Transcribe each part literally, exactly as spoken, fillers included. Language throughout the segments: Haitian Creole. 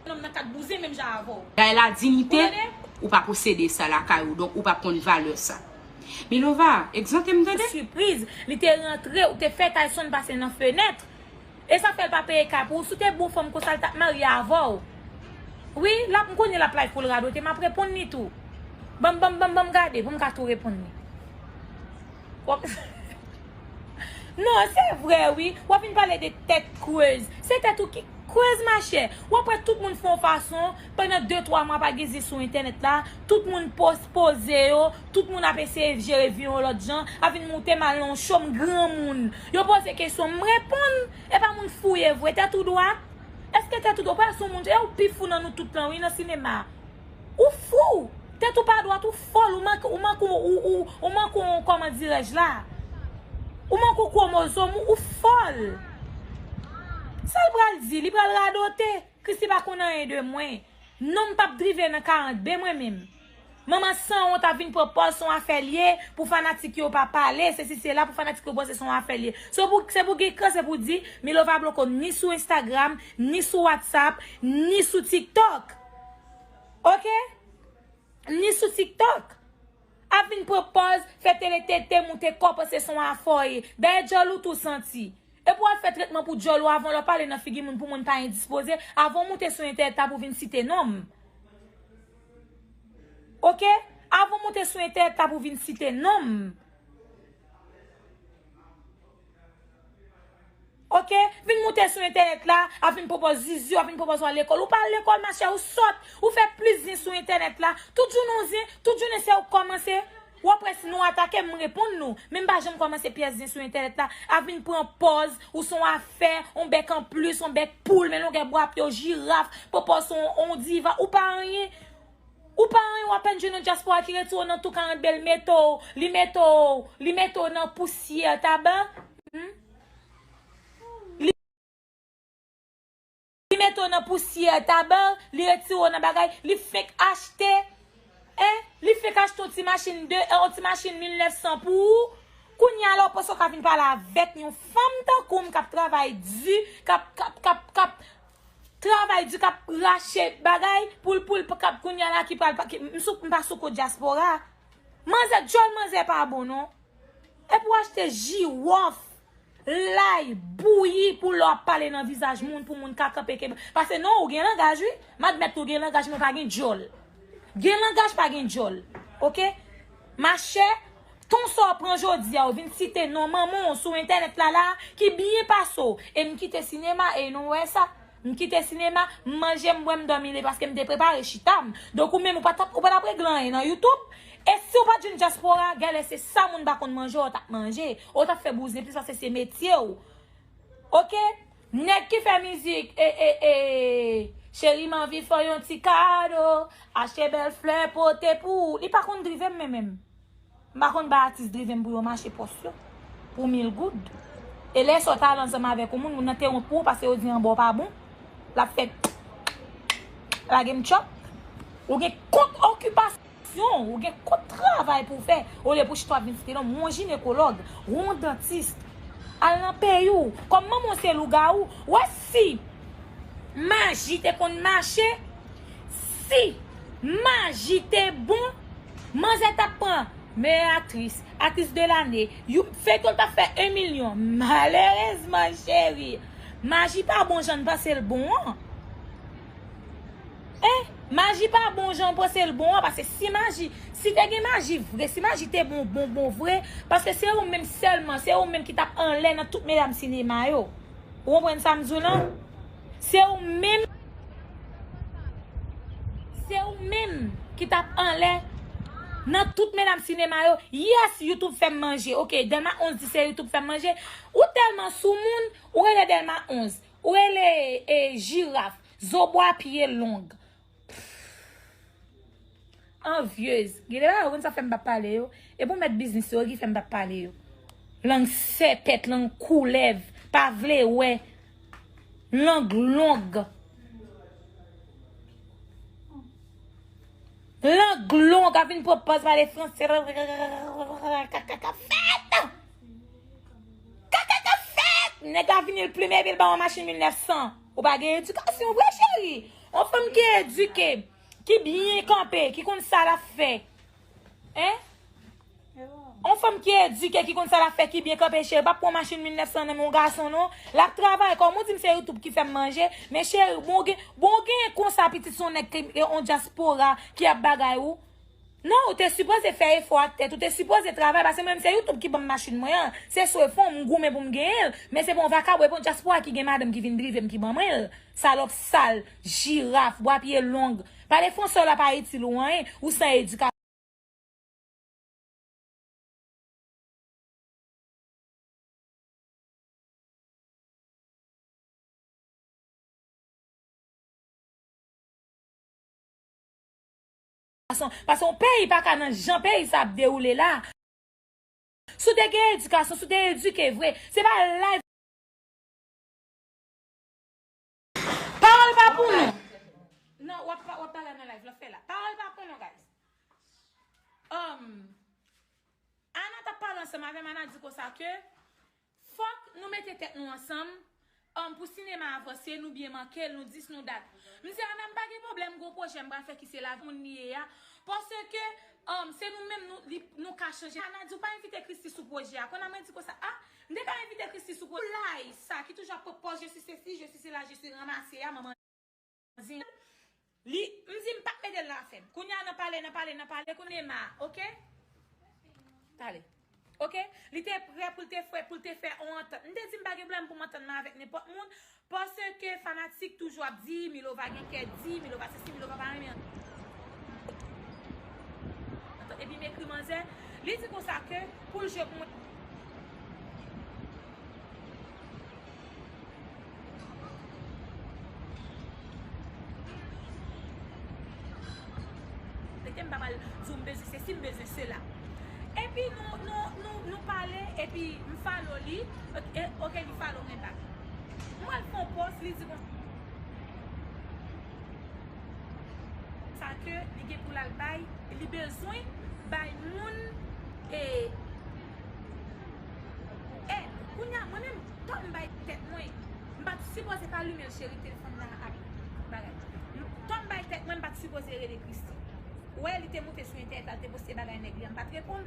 nonm nan k ap bouzen menm jan avè w. Bay la diyite, ou pa posede sa lakay ou, donk ou pa konn valè sa. Milova, egzante m tande. Sipriz, li te rantre, ou te fè Tyson pase nan fenèt. E sa fè l pa peye kay pou ou. Si w te bon fanm konsa, l t ap marye avè w. Wi, l ap, m konnen l ap live pou l radote, m ap reponn li tou. Ban m, ban m, ban m, ban m gade, pou m ka tou reponn li. W ap Non, se vre, wi. W ap vin pale de tèt krèz. Se tèt ou ki krèz, machè. W ap wè tout moun fè yon fason, pandan de, twa mwa pa gen zen sou entènèt la, tout moun pos-, poze yo, tout moun ap eseye jere vi yon lòt jan, ap vin moute m al nan yon chòm granmoun. Yo poze kesyon, m reponn. E pa moun fou w ye vre, tèt ou dwat? Èske tèt ou dwat? Ou pa sou moun, e ou pi fou nan nou tout lan, wi, nan sinema. Ou fou! Tèt ou pa dwat, ou fòl, ou manke, ou manke, ou, ou, ou manke yon, kòman dirèj la? Ou manke yon kwomozòm, ou, ou fòl! Sa l pral di? Li pral radote? Christie pa konn anyen de mwen. Non, m p ap drive nan karant B mwen menm. Manman sanwont ap vin pran pòz se yon afè l ye pou fanatik yo pa pale, sesi sela pou fanatik yo panse se yon afè l ye. Se pou, se pou gen kran, se pou di, Milova bloke w ni sou Instagram, ni sou WhatsApp, ni sou TikTok. Oke? Ni sou TikTok. Ap vin pran pòz, fè tele tete, moute kò, panse se yon afè w ye. Dayè djòl ou tou santi. Epi w al fè tretman pou djòl ou avan lè w pale nan figi moun pou moun pa endispoze. Avan w moute sou entènèt la pou vin site non m. Oke? Avan w moute sou entènèt la pou vin site non m. Oke? Vin moute sou entènèt la, ap vin pwopòz zizi, ap vin pwopòz w al lekòl. Ou pa al lekòl, machè, ou sòt. Ou fè plis zen sou entènèt la. Tout jounen w zen, tout jounen se ou k kòmanse. W ap wè si nou atake m, m reponn nou. Men m pa janm kòmanse pyès zen sou entènèt la. Ap vin pran pòz, ou se yon afè, yon bèk anplis, yon bèk poul, men longè bwa pye w jiraf, pran pòz se yon, yon diva. Ou pa anyen. Ou pa anyen, w apèn jwenn yon dyaspora ki retire w nan tou karant B, l mete w, li mete w, li mete w nan pousyè taban. Hmm? Li, li mete w nan pousyè taban, li retire w nan bagay, li fenk achte, en, li fenk achte yon ti machin de, yon ti machin mil nèf san pou ou. Kounye a la, w panse w ka vin pale avèk yon fanm tankou m k ap travay di, k ap, k ap, k ap, k ap travay di k ap rache bagay, pou l, pou l, k ap kounye a la ki pral, ki, m sou, m pa sou kou dyaspora. Manzè, djòl manzè pa bon non. Epi w achte jiwòf, lay, bouyi pou lè w ap pale nan vizaj moun, pou moun ka kanpe kenbe. Paske non, ou gen langaj wi. M admèt ou gen langaj, men w pa gen djòl. Gen langaj, pa gen djòl. Oke? Machè, ton sa w pran jodi a, ou vin site non manman w sou entènèt la la, ki byen pase w. E m kite sinema, e nou wè sa. M kite sinema, m manje, m bwè, m dòmi, li paske m te prepare chita m. Donk ou menm, ou pa t ap, ou pa t ap regle anyen nan YouTube. E si w pa t jwenn dyaspora, genlè se sa moun pa konn manje, w t ap manje. Ou t ap fè bouzen plis paske se metye w. Oke? Nèg ki fè mizik, e, e, e, cheri m anvi fè w yon ti kado, achte bèl flè pote pou ou. Li pa konn drive m men menm. M pa konn bay atis drive m pou yo mache pòs yo. Pou mil goud. E lè sa w t al ansanm avèk yon moun, moun nan te wont pou ou paske yo di anba w pa bon. L ap fè, lage m tchòk. Ou gen kont okipasyon. Ou gen kont travay pou w fè, olye pou chita w ap vin site non m. Ou yon jinekològ, ou yon dantis, al nan peyi w. Kòm manman w se lougawou, w wè si maji te konn mache, si maji te bon, manzè t ap pran meyè aktris, aktris de lane, yon feyton l t ap fè en milyon. Malerezman, cheri, maji pa bon jan n panse l bon an. En, maji pa bon jan w panse l bon an, paske si maji, si te gen maji vre, si maji te bon, bon, bon vre, paske se ou menm sèlman, se ou menm ki t ap anlè nan tout medam sinema yo. Ou konprann sa m di w lan? Se ou menm, se ou menm ki t ap anlè nan tout medam sinema yo. Yes, YouTube fè m manje. Oke, Dèlma onz di se YouTube fè m manje. Ou tèlman sou moun, ou rele Dèlma onz. Ou rele, e, jiraf. Zo bwa pye long. Anvyez. Gen de bagay ou konn sa fè m p ap pale yo. E pou mèt biznis yo ki fè m p ap pale yo. Lang sèpèt, lang koulèv, pa vle wè. Lang long. Lang long, ap vin pran pòz pale franse. Kaka k ap fèt! Kaka k ap fèt! Nèg la vini l plimen epi l ba w yon machin mil nèf san. Ou pa gen edikasyon vre, cheri. Yon fanm Ki edike, ki byen kanpe, ki konn sa l ap fè. Hein? On fanm ki edike, ki konn sa l ap fè, ki byen kanpe, cheri, p ap pran machin mil nèf san nan men yon gason, non. L ap travay, kòm ou di m se YouTube ki fè m manje, men cheri, bon, gen, bon, gen konsa pitit se yon nèg ki, e, yon dyaspora ki ap bagay ou. Non, ou te sipoze fè efò ak tèt, ou te sipoze travay, paske mwen menm se YouTube ki ban m machin mwen an. Se sou efò m goumen pou m genyen l, men se pa yon vakabon, e pa yon dyaspora ki gen madanm ki vin drive m ki ban mwen l. Salòp sal, jiraf, bwa pye long. Pale fransè w la pa itil ou anyen, ou san edikasyon. Paske yon peyi pa ka nan jan peyi sa ap dewoule la. Si w te gen edikasyon, si w te edike vre, se pa live. Pawòl pa pou nou. Non, w ap, w ap pale nan live, l ap fè la. Pawòl pa pou nou, guys. Um, Ana t ap pale ansanm avè m, Ana di konsa ke fòk nou mete tèt nou ansanm, um, pou sinema avanse, nou byen make l, nou dis nou dat. M di, Ana, m pa gen pwoblèm, gon pwojè m pral fè ki se lavi moun li ye a. Paske, um, se nou menm, nou, li, nou ka chanje. Ana di, ou pa envite Christie sou pwojè a. Kounye a mwen di konsa, a, m te ka envite Christie sou pwojè. Lay sa, ki toujou ap pòz, je suis ceci, je suis cela, je suis ranmase a, manman. Li, m di m p ap mete l nan afè m. Kounye a nan pale, nan pale, nan pale, kounye ma, oke? Pale. Oke? Li te prè pou l te fè, pou l te fè on antant. M te di m pa gen pwoblèm pou m antann mwen avèk nenpòt moun, paske fanatik toujou ap di, Milova gen kè di, Milova sesi, Milova pa renmen antant. Epi m ekri manzè, li di konsa ke pou l jwe pou mwen. Rete m pa pral di w m bezwen sesi, m bezwen sela. Epi nou, nou, nou, nou pale, epi m follow li, e, oke, li follow mwen back. Mwen al fè yon post, li di konsa ke li gen pou l al bay, li bezwen bay moun, e, èd. Kounye a, mwen menm, tan m bay tèt mwen, m pa t sipoze pa limen l, cheri, telefòn la ap bagay. Tan m bay tèt mwen, m pa t sipoze rele Christie. Ou wè, li te moute sou entènèt la, li te poste bagay nèg li a, m pa t reponn.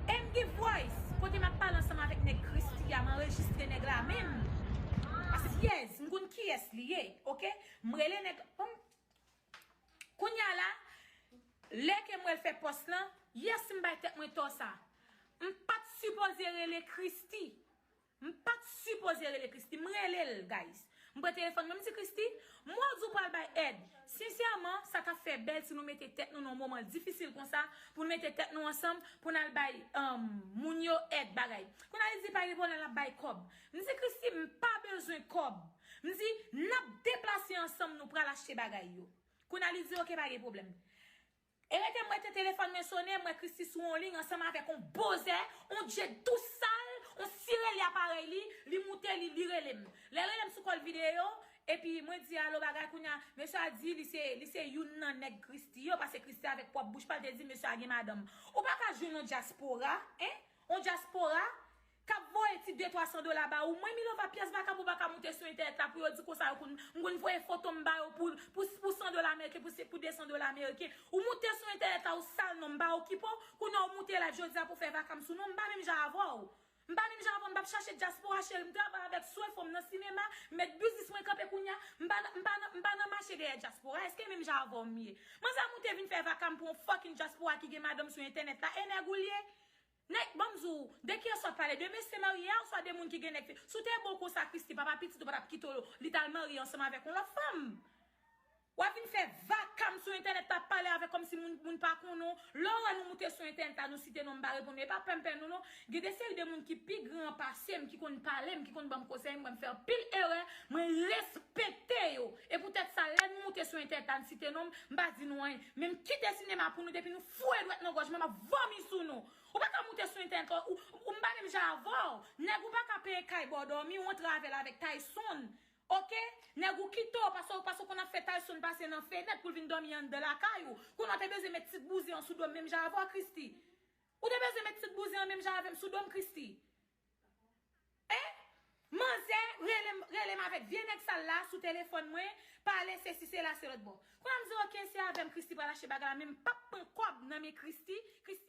E m gen voice, kote m ap pale ansanm avèk nèg Christie a, m anrejistre nèg la menm. Paske, yes, m konn kiyès li ye, oke? M rele nèg, bon, kounye a la, lè ke m wè l fè pòs lan, yes, m bay tèt mwen tò sa. M pa t sipoze rele Christie. M pa t sipoze rele Christie. M rele l, guys. M pran telefòn mwen, m di, Christie, m wè w di w pral bay èd. Sensèman, sa t ap fè bèl si nou mete tèt nou nan yon moman difisil konsa, pou n mete tèt nou ansanm, pou n al bay, um, moun yo èd bagay. Kounye a li di pa gen pwoblèm, l ap bay kòb. M di, Christie, m pa bezwen kòb. M di, n ap deplase ansanm, nou pral achte bagay yo. Kounye a li di, oke, pa gen pwoblèm. E rete m rete, telefòn mwen sonnen, m wè Christie sou yon liy ansanm avèk yon bozè, yon djed tou sal, yon sirelya parèy li, li moute, li, li rele m. Lè l rele m sou kòl videyo, epi mwen di, alo bagay, kounye a, mesye a di li se, li se youn nan nèg Christie yo, paske Christie avèk pwòp bouch pa l te di mesye a gen madanm. Ou pa ka jwenn yon dyaspora, en? Yon dyaspora k ap voye ti de twa san dola ba ou. Mwen, Milova, pyès vakabon pa ka moute sou entènèt la pou yo di konsa yo konn, m konn voye foto m ba yo pou, pou, pou san dola ameriken, pou, pou de san dola ameriken. Ou moute sou entènèt la, ou sal non m, m pa okipe w. Kounye a ou moute live jodi a pou fè vaka m sou non m, m pa menm jan avè w. M pa menm jan avè w, m p ap chache dyaspora, cheri. M travay avèk Swefor, m nan sinema, m met biznis mwen kanpe kounye a. M pa nan, m pa nan, m pa nan mache dèyè dyaspora. Èske menm jan avè w m ye? Manzè moute vin fè vaka m pou yon fucking dyaspora ki gen madanm sou entènèt la. E nèg ou l ye? Nèg, ban m di w, de kiyès w ap pale? De mesye marye a, oswa de moun ki gen nèg fi? Si w te bon konsa, Christie, papa pitit ou pa t ap kite w, li t al marye ansanm avèk yon lòt fanm. W ap vin fè vaka m sou entènèt la, ap pale avèk kòmsi moun, moun pa konnen w. Lè w wè nou moute sou entènèt la, nou site non m, m pa reponn nou. E pa pè m pè nou non. Gen de seri de moun ki pi gran pase m, ki konn pale m, ki konn ban m konsèy, m wè m fè anpil erè, mwen respekte yo. E poutèt sa, lè nou moute sou entènèt la, n site non m, m pa di nou anyen. Men m kite sinema pou nou, depi nou foure dwèt nan gòj mwen, m ap vòmi sou nou. Ou pa ka moute sou entènèt la, ou, ou, m pa menm jan avè w. Nèg ou pa ka peye kay ba w dòmi, ou antre avè l avèk Tyson. Oke? Nèg ou kite w, paske, paske w konn ap fè Tyson pase nan fenèt pou l vin dòmi anndan lakay ou. Kounye a w te bezwen met ti bouzen an sou do m menm jan avè w, Christie. Ou te bezwen met ti bouzen an menm jan avè m sou do m, Christie. Hein? Manzè rele m, rele m avèk vye nèg sal la sou telefòn mwen, pale sesi sela se lòt bò. Kounye a m di, oke, se avè m Christie pral achte bagay la, men m p ap pran kòb nan men Christie. Christie